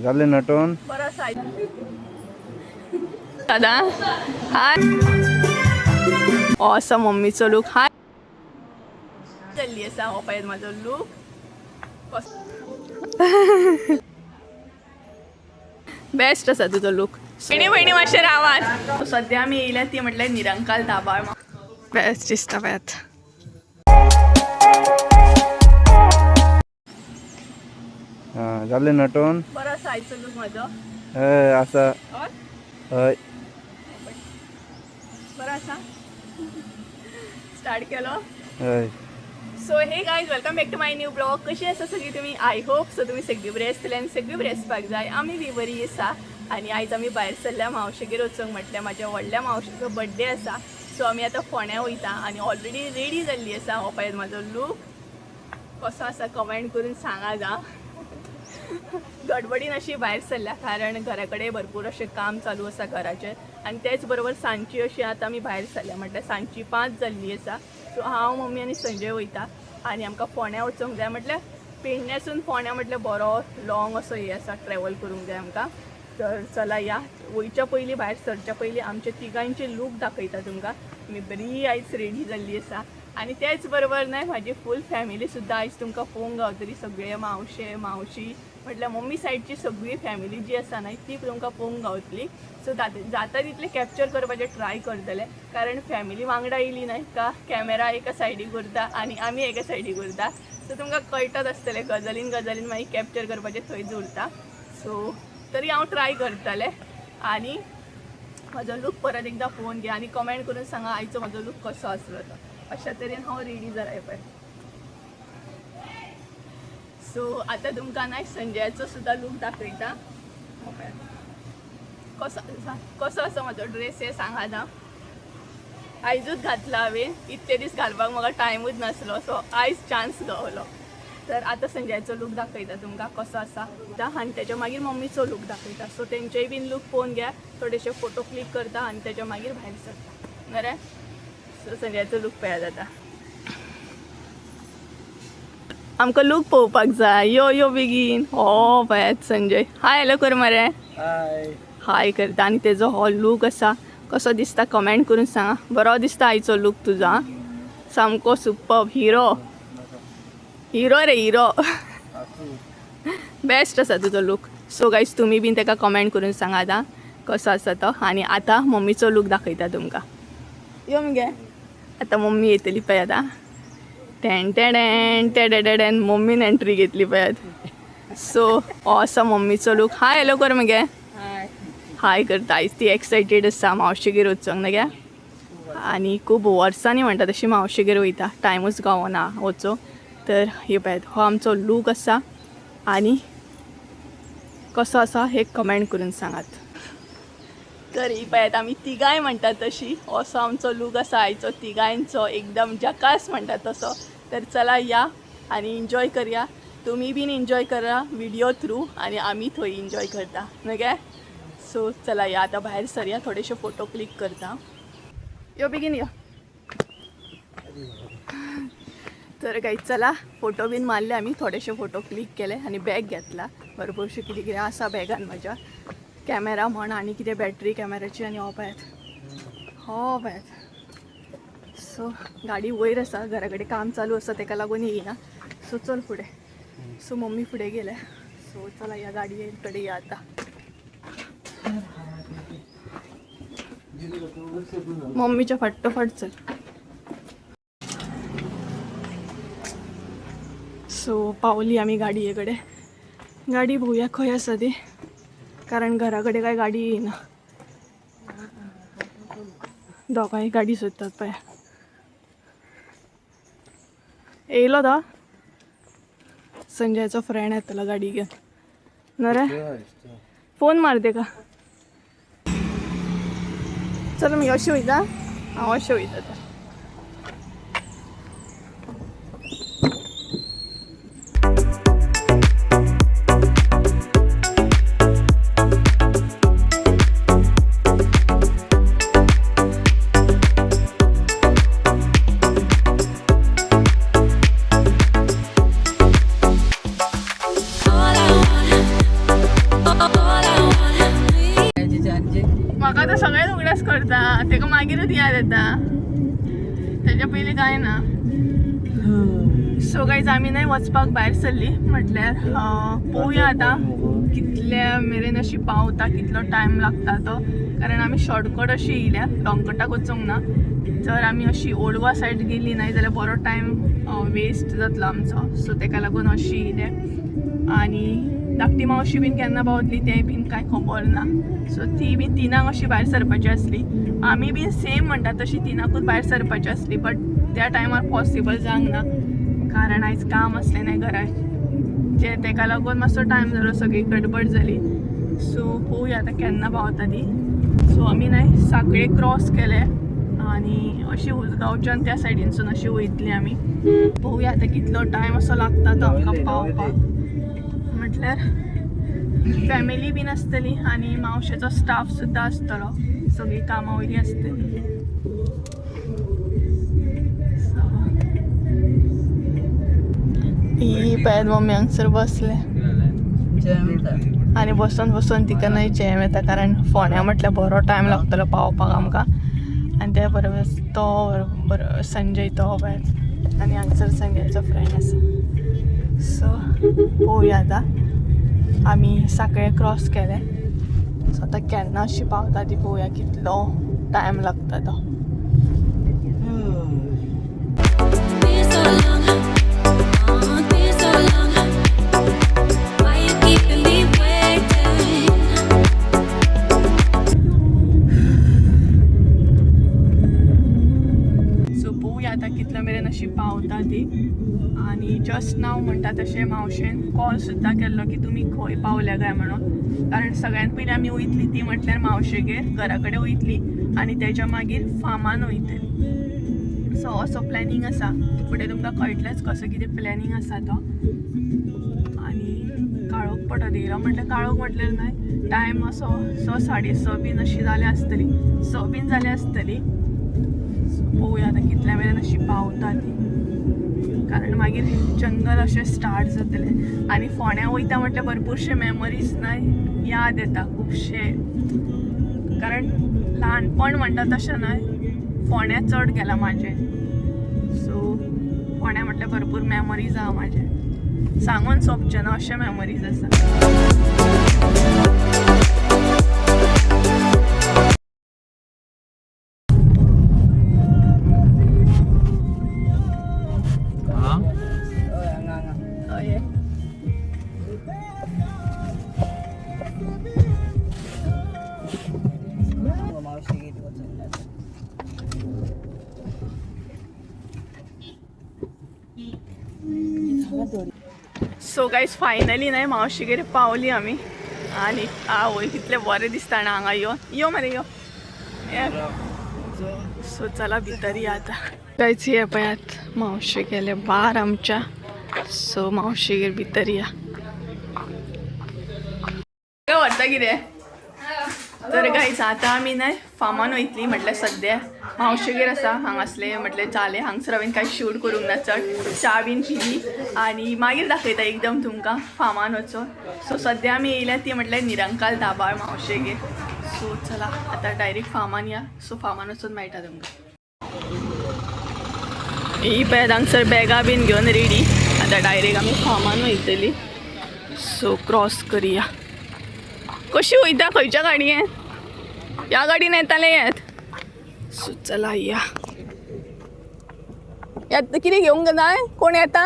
जालें नटोन. बरो आसा दादा. हाय, हो आसा मम्मीचो लूक. हाय, जाल्ली आसा. हो पळयात म्हाजो लूक. बेस्ट आसा तुजो लूक. भयणी भयणी मातशें रावात. सद्या आमी येयल्या ती म्हटल्यार निरंकाल दाबाळ. बेस्ट दिसता पळयात. हां, जालें नटोन. बरो आसा आयचो लूक म्हाजो. हय, आसा. हय. हय. बरो आसा. स्टार्ट केलो. हय. So hey guys, welcome back to my new blog. कशी आसा सगळी तुमी? I hope so तुमी सगळीं बरी आसतली आनी सगळीं बरी आसपाक जाय. आमी बी बरी आसा आनी आयज आमी भायर सरल्या मावशेगेर वचूंक. म्हटल्यार म्हाज्या व्हडल्या मावशेचो बड्डे आसा. सो आमी आतां फोंड्या वयता आनी ऑलरेडी रेडी जाल्ली आसा. हो पळयात म्हाजो लूक कसो आसा, कमेंट करून सांगा जा. गडबडीन अशी भायर सरल्या कारण घरा कडेन भरपूर अशें काम चालू आसा घराचें आनी तेच बरोबर सांजची अशी आतां आमी भायर सरल्या, म्हटल्यार सांजची 5 जाल्ली आसा. सो हांव, मम्मी आनी संजय वयता आनी आमकां फोंड्या वचूंक जाय. म्हटल्यार पेडण्यासून फोंड्या म्हटल्यार बरो लॉंग असो हे आसा, ट्रॅवल करूंक जाय आमकां. तर चला या, वयच्या पयलीं, भायर सरच्या पयलीं आमचे तिगांचे लूक दाखयता तुमकां. आमी बरी आयज रेडी जाल्ली आसा आनी तेच बरोबर न्हय म्हाजी फूल फॅमिली सुद्दां आयज तुमकां पळोवंक गावतली. सगळे मावशे मावशी, म्हटल्यार मम्मी सायडची सगळी फॅमिली जी आसा न्हय ती तुमकां पळोवंक गावतली. सो जाता तितलें कॅप्चर करपाचें ट्राय करतलें कारण फॅमिली वांगडा येयली न्हय का कॅमेरा एका सायडीक उरता आनी आमी एका सायडीक उरता. सो तुमकां कळटात आसतलें, गजालीन गजालीन मागीर कॅप्चर करपाचें थंयच उरता. सो तरी हांव ट्राय करतलें आनी म्हजो लूक परत एकदां पळोवन घे आनी कमेंट करून सांगा आयचो म्हजो लूक कसो आसलो तो. अशा तरेन हांव रेडी जालां पळय. सो आतां तुमकां न्हय संजयाचो सुद्दां लूक दाखयता. हो पळयात. कसो आसा, कसो आसा म्हाजो ड्रेस हे सांगा आतां. आयजूच घातला हांवें, इतले दीस घालपाक म्हाका टायमूच नासलो. सो आयज चान्स गावलो. तर आतां संजयाचो लूक दाखयता तुमकां कसो आसा आनी तेच्या मागीर मम्मीचो लूक दाखयता. सो तेंचेय बीन लूक पळोवन घ्या, थोडेशे फोटो क्लिक करता आनी तेच्या मागीर भायर सरता. बरें, सो संजयाचो लूक पळयात आतां. आमकां लूक पळोवपाक जाय. यो यो बेगीन. हो पळयात संजय. हाय हॅलो कर मरे. हाय. हाय करता आनी तेजो हो लूक आसा, कसो दिसता कमेंट करून सांगा. बरो दिसता आयचो लूक तुजो, सामको सुपर हिरो. हिरो रे हिरो. बेस्ट आसा तुजो लूक. सो गायज तुमी बीन तेका कमेंट करून सांगा आतां कसो आसा तो. आनी आतां मम्मीचो लूक दाखयता तुमकां. यो मगे, आतां मम्मी येतली पळय आतां. टेन टेडेन टेडेडेन मम्मीन एंट्री घेतली पळयात. सो हो आसा मम्मीचो लूक. हाय हॅलो कर मगे. हाय करता. आयज ती एक्सायटेड आसा मावशेगेर वचोंक न्हय गे आनी खूब वर्सांनी म्हणटा तशी मावशेगेर वयता, टायमूच गावना वचोंक. तर हे पळयात हो आमचो लूक आसा आनी कसो आसा हे कमेंट करून सांगात. तर ही पळयात आमी तिगांय म्हणटात तशी असो आमचो लूक आसा आयचो तिगांयचो, एकदम जकास म्हणटात तसो. तर चला या आनी एन्जॉय करया. तुमी बीन एन्जॉय करा व्हिडिओ थ्रू आनी आमी थंय एन्जॉय करता न्हय गे. सो चला या आतां भायर सरया, थोडेशे फोटो क्लिक करता. यो बेगीन यो. तर काही चला फोटो बीन मारले आमी, थोडेशे फोटो क्लिक केले आनी बॅग घेतला. भरपूरशें कितें कितें आसा बॅगान म्हाज्या, कॅमेरा म्हण आनी कितें बॅटरी कॅमेराची आनी हो पळयात, हो पळयात. सो गाडी वयर आसा, घरा कडेन काम चालू आसा तेका लागून येयना. सो चल फुडें. सो मम्मी फुडें गेल्या. सो चला ह्या गाडये कडेन या आतां. मम्मीच्या फाटोफाट चल. सो पावली आमी गाडये कडेन. गाडी पळोवया खंय आसा ती, कारण घरा कडेन काय गाडी येयना. दोगांय गाडी सोदतात पळय. येयलो तो संजयाचो फ्रेंड येतलो गाडी घेवन. न्हय रे, फोन मार तेका. चल मागीर अशें वयता, हांव अशें वयता तर. All I want, मागीरूच याद येता, तेच्या पयलीं कांय ना. सो गायज आमी न्हय वचपाक भायर सरली, म्हटल्यार पळोवया आतां कितल्या मेरेन अशी पावता, कितलो टायम लागता तो. कारण आमी शॉर्टकट अशी येयल्या, लॉंगकटाक वचूंक ना. जर आमी अशी ओल्डवा सायड गेली न्हय जाल्यार बरो टायम वेस्ट जातलो आमचो. सो तेका लागून अशी येयले. आनी धाकटी मावशी बीन केन्ना पावतली तें बीन कांय खबर ना. सो ती बीन 3 अशी भायर सरपाची आसली, आमी बीन सेम म्हणटा तशी 3कूच भायर सरपाची आसली, बट त्या टायमार पॉसिबल जावंक ना कारण आयज काम आसलें न्हय घरात जे, तेका लागून मातसो टायम जालो, सगळी गडबड जाली. सो पळोवया आतां केन्ना पावता ती. सो आमी न्हय साखळे क्रॉस केले आनी अशी उसगांवच्यान त्या सायडीनसून अशी वयतली आमी. पळोवया आतां कितलो टायम असो लागता तो आमकां पावपाक. म्हटल्यार फॅमिली बीन आसतली आनी मावशेचो स्टाफ सुद्दां आसतलो, सगळीं कामां वयली आसतली. ही पळयात मम्मी हांगसर बसले आनी बसून बसून तिका न्हय जॅम येता, कारण फोंड्या म्हटल्यार बरो टायम लागतलो पावपाक आमकां. आनी त्या बरोबर तो बरो संजय तो पळयात, आनी हांगसर संजयचो फ्रेंड आसा. सो पळोवया आतां आमी साखळे क्रॉस केले. सो आतां केन्ना अशी पावता ती पळोवया, कितलो टायम लागता तो. Been so long, oh, been so long. Why you keeping me waiting? So पळोवया आतां कितलो मेरेन अशी पावता ती. आनी जस्ट नाव म्हणटा तशें मावशेन कॉल सुद्दां केल्लो की तुमी खंय पावल्या काय म्हणून, कारण सगळ्यात पयलीं आमी वयतली ती म्हटल्यार मावशेगेर घरा कडेन वयतली आनी तेच्या मागीर फामान वयतली. सो असो प्लॅनिंग आसा, फुडें तुमकां कळटलेंच कसो कितें प्लॅनिंग आसा तो. आनी काळोख पडत येयलो म्हटल्यार काळोख म्हटल्यार न्हय, टायम असो 6 6:30 बीन अशी जाल्या आसतली, 6 बीन जाल्या आसतली. पळोवया आतां कितल्या मेरेन अशी पावता ती, कारण मागीर जंगल अशें स्टार्ट जातलें. आनी फोंड्या वयता म्हटल्यार भरपूरशे मेमरीज न्हय याद येता खुबशे, कारण ल्हानपण म्हणटा तशें न्हय फोंड्या चड गेलां म्हाजें. सो फोंड्या म्हटल्यार भरपूर मेमरीज आहा म्हाजे, सांगून सोंपचें ना अशे मेमरीज आसा. हय सो गायज फायनली न्हय मावशेगेर पावली आमी. आनी आवय कितलें बरें दिसता ना हांगा यो यो मरे यो. सो चला भितर या आतां. गायज हे पळयात मावशे गेले बार आमच्या. सो मावशेगेर भितर या. व्हरता कितें तर गायज आतां आमी न्हय फामान वयतली, म्हटल्यार सद्या मावशेगेर आसा हांगासले, म्हटल्यार जालें हांगसर हांवें कांय शूट करूंक ना चड, च्या बीन पिली आनी मागीर दाखयता एकदम तुमकां फामान वचून. सो सद्या आमी येयल्या ती म्हटल्यार निरंकाल दाबाळ मावशेगेर. सो चला आतां डायरेक्ट फामान या. सो फामान वचून मेळटा तुमकां. ही पळयात हांगसर बॅगां बीन घेवन रेडी, आतां डायरेक्ट आमी फामान वयतली. सो क्रॉस करुया. कशी वयता खंयच्या गाडयेन? ह्या गाडयेन येताले येत. सो चला या. येत कितें घेवंक जाय? कोण येता?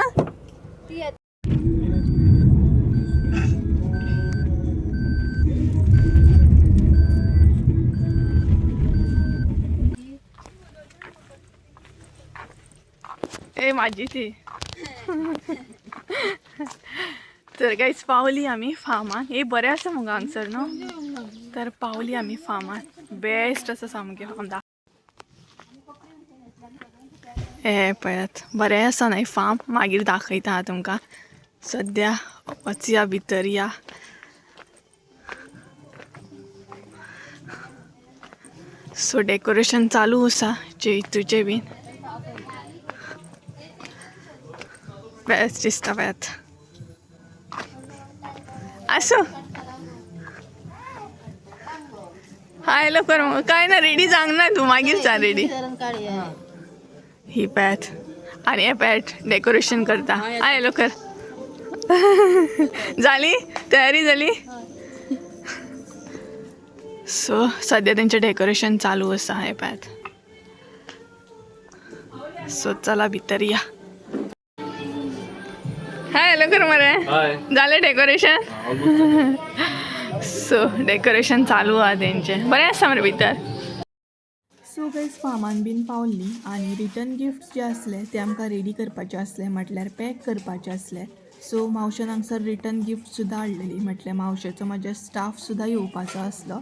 ए माझी ती. तर गायज पावली आमी फामान. हे बरें आसा मुगो हांगसर न्हू. तर पावली आमी फामान, बेस्ट आसा सामकें फार्म. हे पळयात बरें आसा न्हय फार्म, मागीर दाखयता हांव तुमकां. सद्या वचया भितर या. सो डेकोरेशन चालू आसा चैतूचें बीन, बेस्ट दिसता पळयात. आसूं. हाय लवकर मग. काय ना रेडी जावंक ना तूं, मागीर जा रेडी. ही पॅट आणि हे पॅट डेकोरेशन करता. हाय लवकर. झाली तयारी झाली. सो सध्या त्यांचे डेकोरेशन चालू आसा हे पॅट. सो चला भितर या. हाय लवकर मरे. झालं डेकोरेशन. सो डेकोरेशन चालू आहा तेंचें. बरें आसा मरे भितर. सो गायज फार्मान बीन पावली आनी रिटर्न गिफ्ट जे आसले ते आमकां रेडी करपाचे आसले, म्हटल्यार पॅक करपाचे आसले. सो मावशेन हांगसर रिटर्न गिफ्ट सुद्दां हाडलेली, म्हटल्यार मावशेचो म्हाज्या स्टाफ सुद्दां येवपाचो आसलो.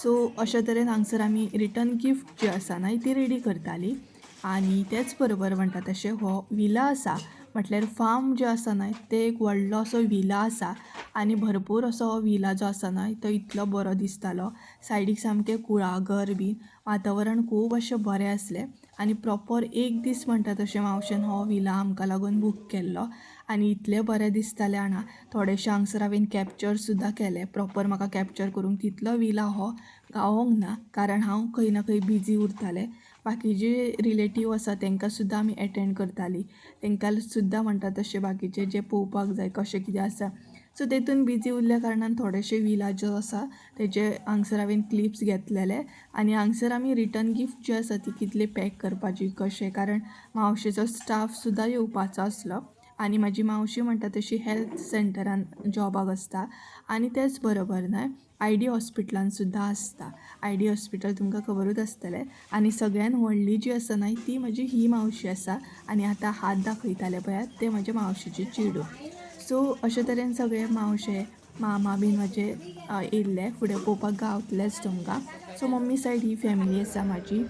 सो अशे तरेन हांगसर आमी रिटर्न गिफ्ट जी आसा न्हय ती रेडी करताली. आनी तेच बरोबर म्हणटा तशें हो विला आसा, म्हटल्यार फार्म जें आसा न्हय तें एक व्हडलो असो विला आसा. आनी भरपूर असो हो विला जो आसा न्हय तो इतलो बरो दिसतालो. सायडीक सामकें कुळागर बीन, वातावरण खूब अशें बरें आसलें. आनी प्रोपर एक दीस म्हणटा तशें मावशेन हो विला आमकां लागून बूक केल्लो आनी इतलें बरें दिसतालें जाणा. थोडेशें हांगसर हांवें कॅप्चर सुद्दां केलें. प्रोपर म्हाका कॅप्चर करूंक तितलो विला हो गावोंक ना, कारण हांव खंय ना खंय बिजी उरतालें. बाकी जे रिलेटीव आसा तांकां सुद्दां आमी एटेंड करतालीं, तांकां सुद्दां म्हणटा तशें बाकीचें जें पळोवपाक जाय कशें कितें आसा. सो तेतून बिजी उरल्या कारणान थोडेशे विला जो आसा तेजे हांगसर हांवें क्लिप्स घेतलेले. आनी हांगसर आमी रिटर्न गिफ्ट जी आसा ती कितली पॅक करपाची कशें, कारण मावशेचो स्टाफ सुद्दां येवपाचो आसलो. आनी म्हाजी मावशी म्हणटा तशी हेल्थ सेंटरान जॉबाक आसता आनी तेच बरोबर न्हय I D हॉस्पिटलान सुद्दां आसता. I D hospital तुमकां खबरूच आसतलें. आनी सगळ्यान व्हडली जी आसा न्हय ती म्हजी ही मावशी आसा. आनी आतां हात दाखयताले पळयात ते म्हजे मावशेचे चेडूं. सो अशे तरेन सगळे मावशे मामा बीन म्हाजे येयल्ले फुडें पळोवपाक गावतलेच तुमकां. सो मम्मी सायड ही फॅमिली आसा म्हाजी.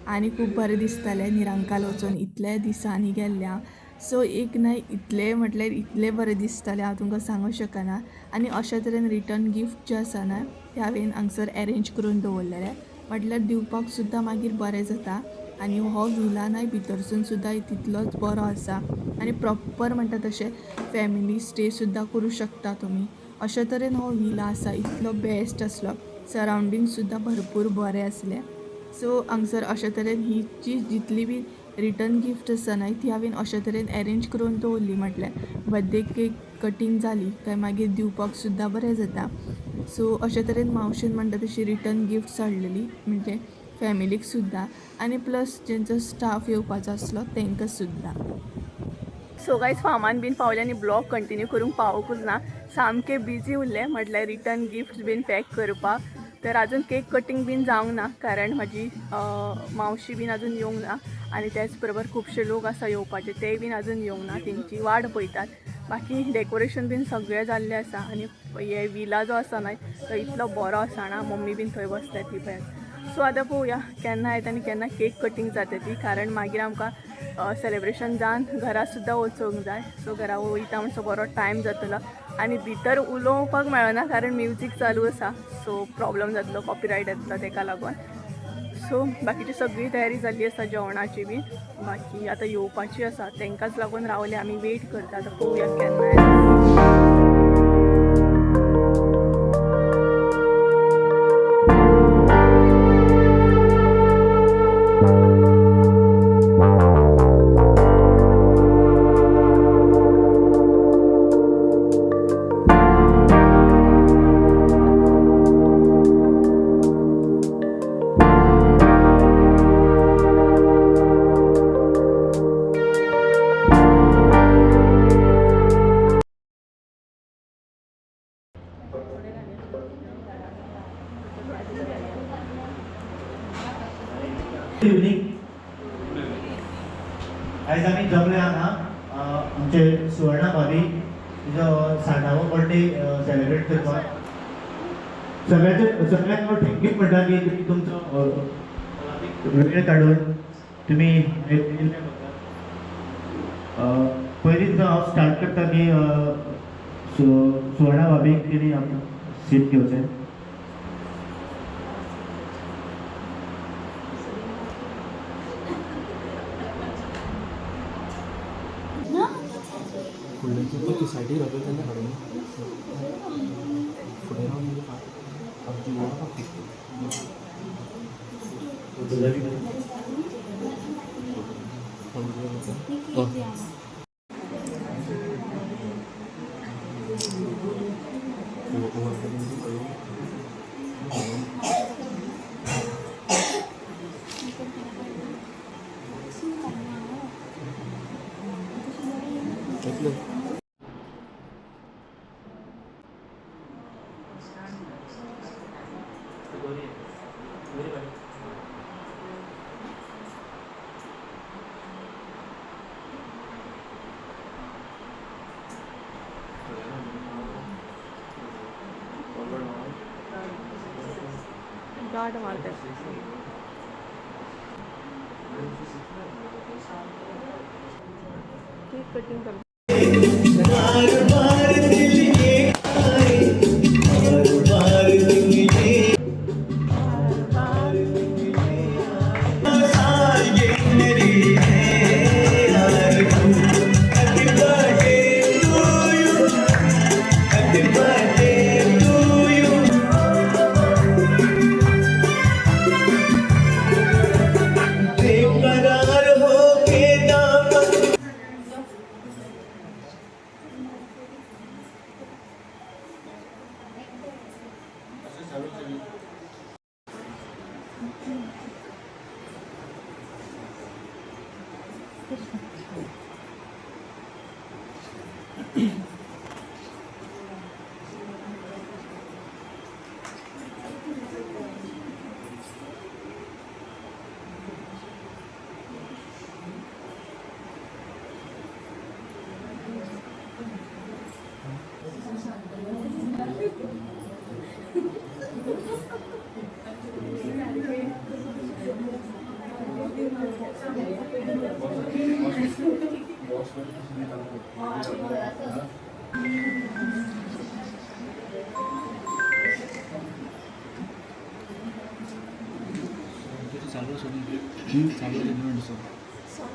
आनी खूब बरें दिसतालें निरंकाल वचून इतले दिसांनी गेल्लें हांव. सो एक न्हय इतलें म्हटल्यार इतलें बरें दिसतालें हांव तुमकां सांगूंक शकना. आनी अशे तरेन रिटर्न गिफ्ट जें आसा न्हय तें हांवें हांगसर एरेंज करून दवरलेलें, म्हटल्यार दिवपाक सुद्दां मागीर बरें जाता. आनी हो विला न्हय भितरसून सुद्दां तितलोच बरो आसा आनी प्रोपर म्हणटा तशें फॅमिली स्टे सुद्दां करूं शकता तुमी. अशे तरेन हो विला आसा, इतलो बेस्ट आसलो. सरावंडींग सुद्दां भरपूर बरें आसलें. सो हांगसर अशे तरेन ही जी जितली बी रिटर्न गिफ्ट आसा न्हय ती हांवें अशे तरेन एरेंज करून दवरली, म्हटल्यार बर्थडे केक कटींग जाली काय मागीर दिवपाक सुद्दां बरें जाता. सो अशे तरेन मावशेन म्हणटा तशी रिटर्न गिफ्ट्स हाडलेली, म्हणजे फॅमिलीक सुद्दां आनी प्लस जेंचो स्टाफ येवपाचो आसलो तांकां सुद्दां. सो गायज फार्मान बीन पावले आनी ब्लॉग कंटिन्यू करूंक पावोकूच ना, सामकें बिजी उरलें, म्हटल्यार रिटर्न गिफ्ट्स बीन पॅक करपाक. तर अजून केक कटींग बीन जावंक ना, कारण म्हाजी मावशी बीन अजून येवंक ना. आनी तेच बरोबर खुबशे लोक आसा येवपाचे, ते बीन अजून येवंक ना, तेंची वाट पळयतात. बाकी डेकोरेशन बीन सगळें जाल्लें आसा. आनी हे विला जो आसा न्हय तो इतलो बरो आसा ना, मम्मी बीन थंय बसल्या ती पळयात. सो आतां पळोवया केन्ना येता आनी केन्ना केक कटींग जाता ती, कारण मागीर आमकां सेलेब्रेशन जावन घरा सुद्दां वचूंक जाय. सो घरा वयता म्हणसर बरो टायम जातलो. आनी भितर उलोवपाक मेळना कारण म्युजीक चालू आसा. सो प्रॉब्लम जातलो, कॉपिरायट येतलो तेका लागून. सो बाकीची सगळी तयारी जाल्ली आसा जेवणाची बीन, बाकी आतां येवपाची आसा, तांकांच लागून रावले आमी वेट करता. आतां पळोवया केन्ना येता. Good evening. आयज आमी जमले हांगा आमचे सुवर्णा भाभी तिजो 60वो बर्थडे सेलिब्रेट करपाक. सगळ्यांचे सगळ्यांक हांव thank you म्हणटा की तुमी तुमचो वेळ काडून तुमी येयल्ले म्हाका. पयलींच हांव स्टार्ट करता की सुवर्णा भाभीक तिणी सीट घेवचें. फुडल्याची सायडीक रावतलो तेन्ना काडून फुडें रावन. गाठ मारतात. केक कटिंग कर. बेकरार होके दामन चालू चालू.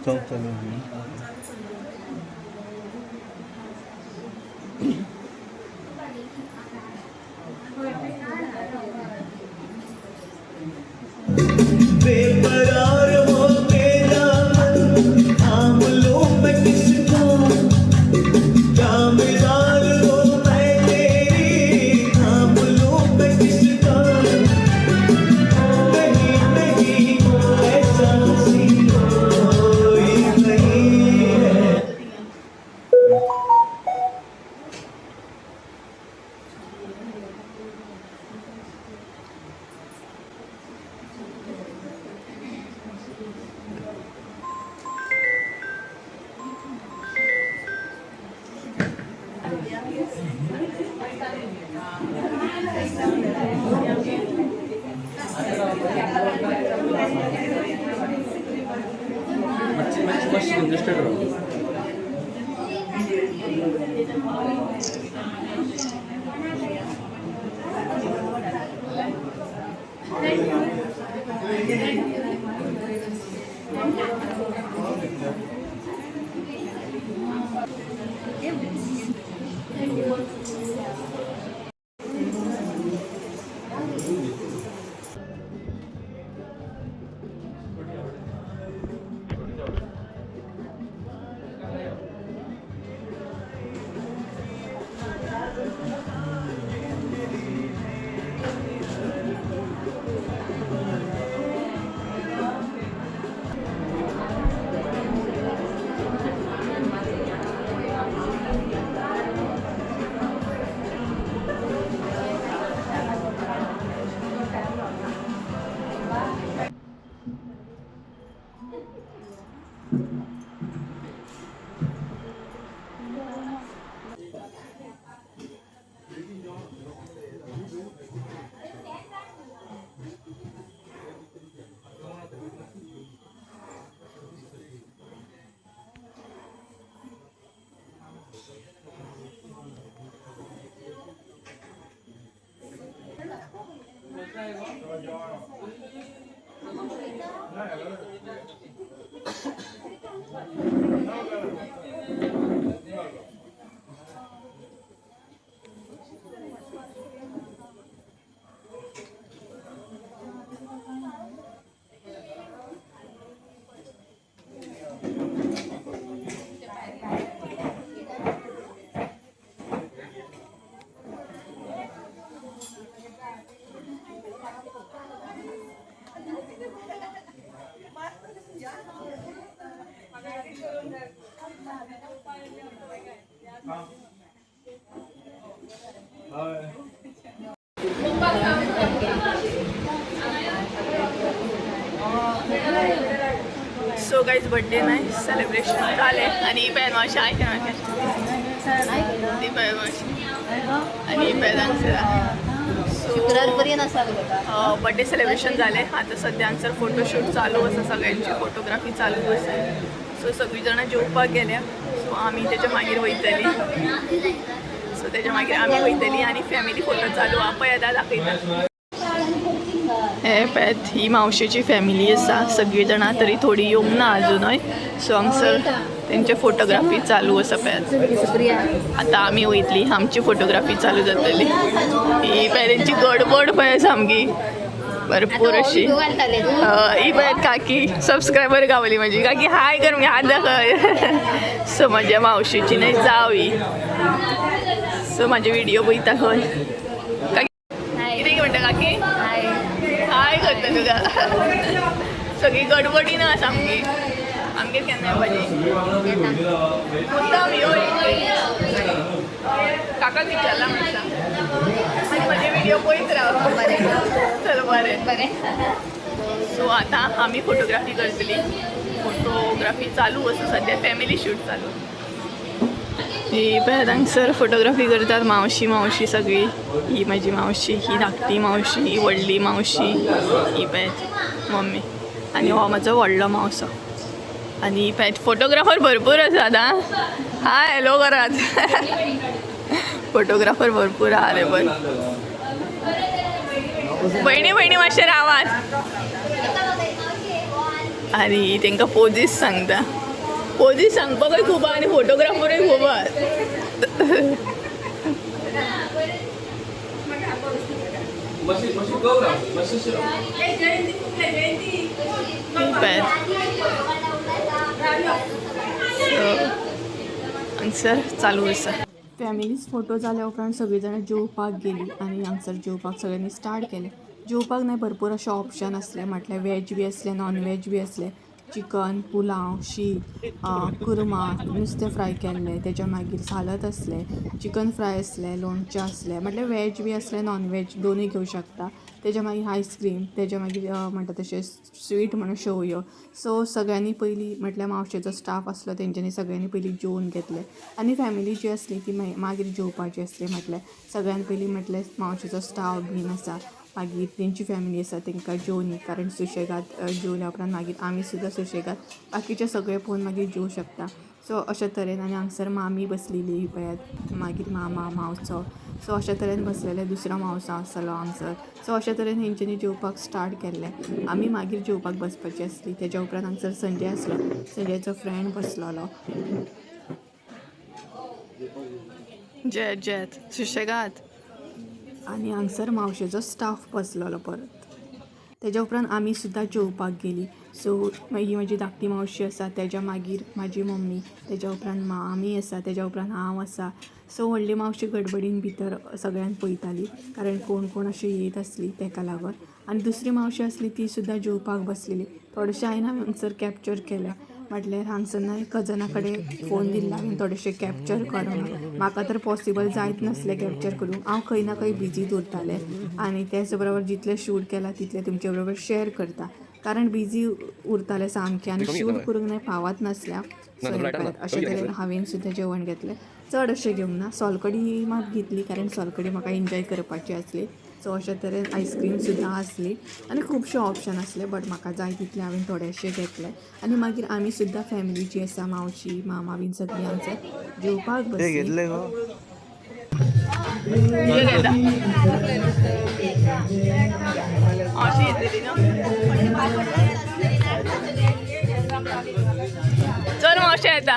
चौक चालू आहे. बेकरार होके दामन थाम लूं मैं किसको, क्या मिसाल हो मैं तेरी, थाम लूं मैं किसका। कहीं नहीं ऐसा हसीं कोई नहीं है। मातशें कंजस्टेड राव. गायज बड्डे नाही सेलिब्रेशन जालें आनी ही पळय मावशी हाय कर मावशी, ती पळय मावशी आनी ही पळय हांगसर. सो बड्डे सेलिब्रेशन जालें. आतां सद्या हांगसर फोटोशूट चालू आसा, सगळ्यांची फोटोग्राफी चालू आसा. सो सगळीं जाणां जेवपाक गेल्या. सो आमी तेच्या मागीर वयतली. सो तेच्या मागीर आमी वयतली आनी फॅमिली फोटो चालू आहा पळय, आतां दाखयता. हे पळयात, ही मावशेची फॅमिली आसा. सगळीं जाणां तरी थोडीं येवंक ना आजुनूय. सो हांगसर तेंचे फोटोग्राफी चालू आसा पळयात. आतां आमी वयतली, आमची फोटोग्राफी चालू जातली. ही पळय तेंची गडबड पळय सामकी भरपूर अशी. ही पळयात काकी, सबस्क्रायबर गावली म्हजी. काकी हाय कर मगे, हात दाखय. सो म्हज्या मावशेची न्हय जाव ही. सो म्हाजे व्हिडिओ पळयता खंय. काकी कितें म्हणटा? काकी हाय करता तुका. सगळी गडबडी ना सामकी. आमगेर केन्ना येवपाची? मुद्दाम यो. काकाक विचारला म्हणून सांग आनी म्हजे व्हिडिओ पळयत राव. चल बरें. बरें. सो आतां आमी फोटोग्राफी करतली. फोटोग्राफी चालू आसा सद्या, फॅमिली शूट चालू. ही पळयात हांगसर फोटोग्राफी करतात मावशी मावशी सगळी. ही म्हजी मावशी, ही धाकटी मावशी, ही व्हडली मावशी, ही पळयात मम्मी आनी हो म्हजो व्हडलो मावसो. आनी पळयात फोटोग्राफर भरपूर आसात. आं, हाय हॅलो करात. फोटोग्राफर भरपूर आहा रे. पण भयणी भयणी मातशें रावात आनी तांकां पोजीस सांगता. पोजीस सांगपाकूय खूब आहा आनी फोटोग्राफरूय खूब आहात. ही पळयात. सो हांगसर चालू आसा. फॅमिलीज फोटो जाल्या उपरांत सगळीं जाणां जेवपाक गेलीं आनी हांगसर जेवपाक सगळ्यांनी स्टार्ट केलें. जेवपाक न्हय भरपूर अशे ऑप्शन आसले, म्हटल्यार वेज बी आसलें, नॉन वेज बी आसलें. चिकन, पुलाव, शीत, कुर्मा, नुस्तें फ्राय केल्लें, तेच्या मागीर सालद आसलें, चिकन फ्राय आसलें, लोणचें आसलें. म्हटल्यार वेज बी आसलें, नॉन वेज दोनूय घेवं शकता. तेच्या मागीर आयस्क्रीम, तेच्या मागीर म्हणटा तशें स्वीट म्हणून शेवयो. सो सगळ्यांनी पयलीं, म्हटल्यार मावशेचो स्टाफ आसलो, तेंच्यांनी सगळ्यांनी पयलीं जेवन घेतलें आनी फॅमिली जी आसली ती मागीर मागीर जेवपाची आसली. म्हटल्यार सगळ्यान पयलीं म्हटल्यार मावशेचो स्टाफ बीन आसा, मागीर तेंची फॅमिली आसा, तांकां जेवनी. कारण सुशेगाद जेवल्या उपरांत मागीर आमी सुद्दां सुशेगाद बाकीचे सगळे पळोवन मागीर जेवूं शकता. सो अशे तरेन. आनी हांगसर मामी बसलेली पळयात, मागीर मामा, मावसो. सो अशे तरेन बसलेले. दुसरो मावसो आसलो हांगसर. सो अशे तरेन हेंच्यांनी जेवपाक स्टार्ट केल्लें. आमी मागीर जेवपाक बसपाची आसली. तेज्या उपरांत हांगसर संजय आसलो, संजयचो फ्रेंड बसलेलो. जेत जेत सुशेगाद. आनी हांगसर मावशेचो स्टाफ बसलेलो परत. तेज्या उपरांत आमी सुद्दां जेवपाक गेलीं. सो ही म्हजी धाकटी मावशी आसा, तेज्या मागीर म्हाजी मम्मी, तेज्या उपरांत मामी आसा, तेज्या उपरांत हांव आसा. सो व्हडली मावशी गडबडीन भितर सगळ्यांक पळयताली, कारण कोण कोण अशें येयत आसली तेका लागून. आनी दुसरी मावशी आसली, ती सुद्दां जेवपाक बसलेली. थोडेशें हांवें हांगसर कॅप्चर केलें, म्हटल्यार हांगसर न्हय कजना कडेन फोन दिल्लो हांवें, थोडेशें कॅप्चर कर म्हणून. म्हाका तर पॉसिबल जायत नासलें कॅप्चर करूंक. हांव खंय ना खंय बिजी उरतालें आनी तेच बरोबर जितलें शूट केलां तितलें तुमचे बरोबर शेअर करता, कारण बिजी उरतालें सामकें आनी शूट करूंक न्हय पावत नासलें. सो अशें तरेन हांवें सुद्दां जेवण घेतलें. चड अशें घेवंक ना, सोलकडी मात घेतली, कारण सोलकडी म्हाका एन्जॉय करपाची आसली. सो अशे तरेन आयस्क्रीम सुद्दां आसली आनी खुबशे ऑप्शन आसले, बट म्हाका जाय तितलें हांवें थोडेशें घेतलें. आनी मागीर आमी सुद्दां फॅमिली जी आसा, मावशी मामा बीन सगळीं हांगसर जेवपाक ते बसलीं. घेतले गो. कितें घेता? मावशी येतली न्हू. चल मावशे येता.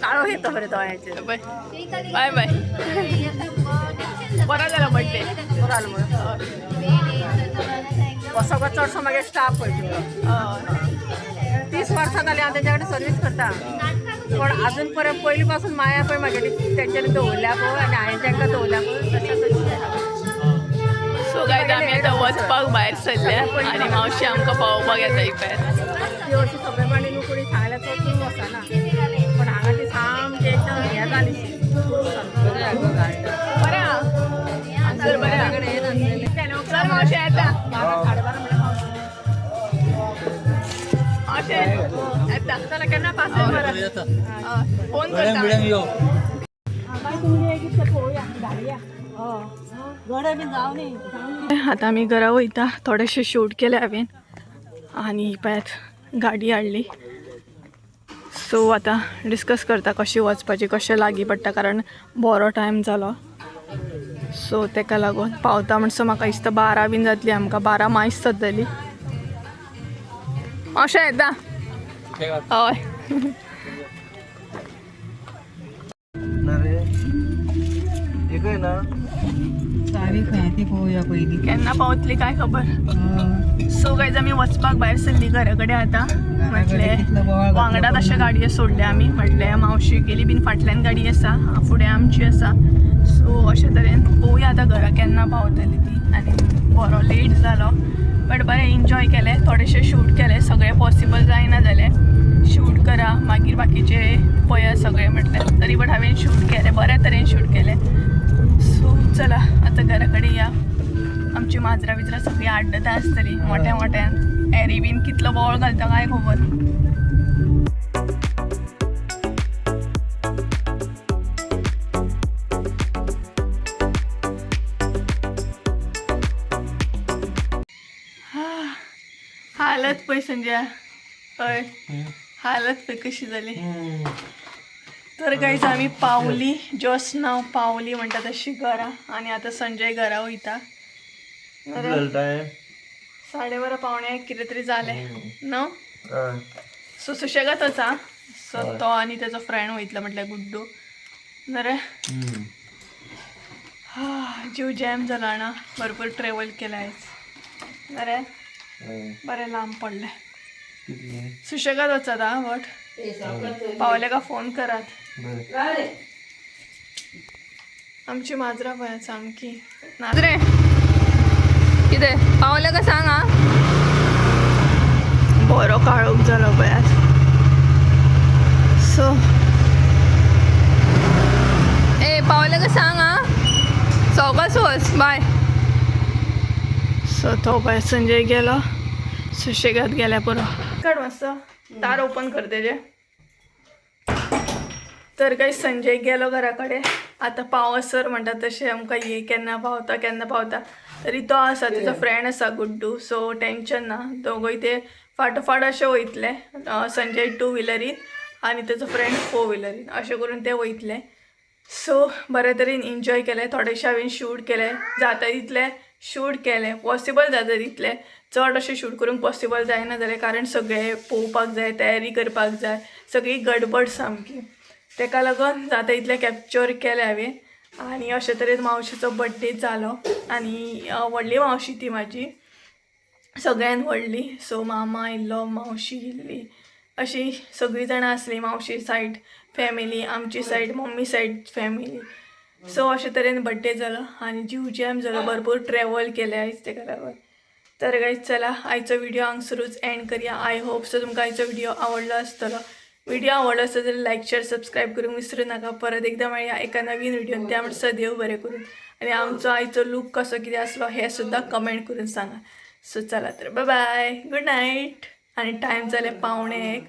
काळो घेतो बरें दोळ्याचेर. बाय बाय बाय. बरो जालो बड्डे. बरो जालो म्हणून सगळो चडसो मागीर स्टाफ पळय. 30 वर्सां जालीं हांव तेंच्या कडेन सर्वीस करता, पण अजून पर्यंत पयलीं पासून माया पळय म्हागेली तेंच्यांनी दवरल्या पळय आनी हांवें तांकां दवरल्या पळय, तशें तशें. सो गायज, आमी आतां वचपाक भायर सरल्या आनी मावशी आमकां पावोवपाक येता इपयात. ती अशी सोंपेपणी न्हू, कोणी सांगल्यार चडून वचना, पण हांगा ती सामकी एकदम हें जाली. बरें आहा हांगसर, बरें आहा. चल मावशी येता. 12, 12:30 म्हणल्यार मावशे. येता. चला केन्ना पासय मारा. फोन करता. यो. आता आमी घरा वयता. थोडेशे शूट केले हांवें आनी पळयात गाडी हाडली. सो आतां डिस्कस करता कशी वचपाची, कशें लागीं पडटा, कारण बरो टायम जालो. सो तेका लागून पावता म्हणसर म्हाका दिसता 12 बीन जातली आमकां. 12 मायज जातली अशें येता. हय. ना रे, एकय ना. केन्ना पावतली काय खबर. सो गायज, आमी वचपाक भायर सरली घरा कडेन आतां. म्हटलें वांगडात अशे गाडयो सोडल्या आमी. म्हटलें मावशी गेली बीन फाटल्यान गाडी आसा, फुडें आमची आसा. सो अशे तरेन पळोवया आतां घरा केन्ना पावतली ती. आनी बरो लेट जालो, बट बरें एन्जॉय केलें. थोडेशें शूट केलें. सगळें पॉसिबल जायना जालें शूट करा, मागीर बाकीचे पळया सगळें म्हटलें तरी, बट हांवें शूट केलें, बऱ्या तरेन शूट केलें. सो चला आतां घरा कडेन या. आमची माजरां बिजरां सगळीं आड्डता आसतली मोठ्या मोठ्यान. एरी बीन कितलो बोवाळ घालता काय खबर. हालत पळय संजय, हय, हालत पळय कशी जाली. तर गायज, आमी पावली, जस्ट नाव पावली म्हणटा तशी घरा. आनी आतां संजय घरा वयता. टायम 12:30 12:45 कितें तरी जालें न्हू. सो सुशेगातच हा. सो तो आनी तेजो फ्रेंड वयतलो म्हटल्यार गुड्डू नरे. हा, जीव जॅम जाला ना. भरपूर ट्रेवल केला आयज नरे. बरें लांब पडलें. सुशेगाद वचात हा, बट पावले का फोन करात. बरें. आमची माजरां पळय सामकी नाजरे. कितें पावले का सांग हा. बरो काळोख जालो पळयात. सो ए, पावले का सांग हा. सवकास वच, बाय. सो तो पळय संजय गेलो, सुशेगाद गेल्या पुरो. काड मातसो दार ओपन कर तेजें. तर काही संजय गेलो घरा कडेन. आतां पावसर म्हणटा तशें आमकां ये केन्ना पावता केन्ना पावता. तरी तो आसा, तेजो फ्रेंड आसा गुड्डू, सो टेंशन ना. दोगूय ते फाटोफाट अशे वयतले. संजय टू व्हिलरीन आनी तेजो फ्रेंड फोर व्हिलरीन, अशें करून ते वयतले. सो बरे तरेन एन्जॉय केलें. थोडेशें हांवें शूट केलें, जाता तितलें शूट केलें, पॉसिबल जाता तितलें. चड अशें शूट करूंक पॉसिबल जायना जालें, कारण सगळें पळोवपाक जाय, तयारी करपाक जाय, सगळी गडबड सामकी. तेका लागून जाता तितलें कॅप्चर केलें हांवें. आनी अशे तरेन मावशेचो बड्डे जालो. आनी व्हडली मावशी ती म्हाजी, सगळ्यान व्हडली. सो मामा आयिल्लो, मावशी येयल्ली, अशी सगळीं जाणां आसलीं. मावशी सायड फॅमिली, आमची side mummy side family. So अशे तरेन बड्डे जालो आनी जीव जॅम जालो. भरपूर ट्रॅवल केलें आयज तेका लागून. तर गायज चला, आयचो व्हिडिओ हांगसरूच एंड करया. I hope so तुमकां आयचो व्हिडिओ आवडलो आसतलो. व्हिडिओ आवडलो आसत जाल्यार लायक, शेअर, सबस्क्रायब करूंक विसरू नाका. परत एकदां मेळया एका नवीन व्हिडिओन. त्या म्हणसर देव बरें करून. आनी आमचो आयचो लूक कसो कितें आसलो हें सुद्दां कमेंट करून सांगा. सो चला तर, बाय बाय, गुड नायट. आनी टायम जाले 12:45,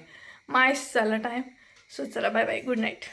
मायस जाला टायम. सो चला, बाय बाय, गुड नायट.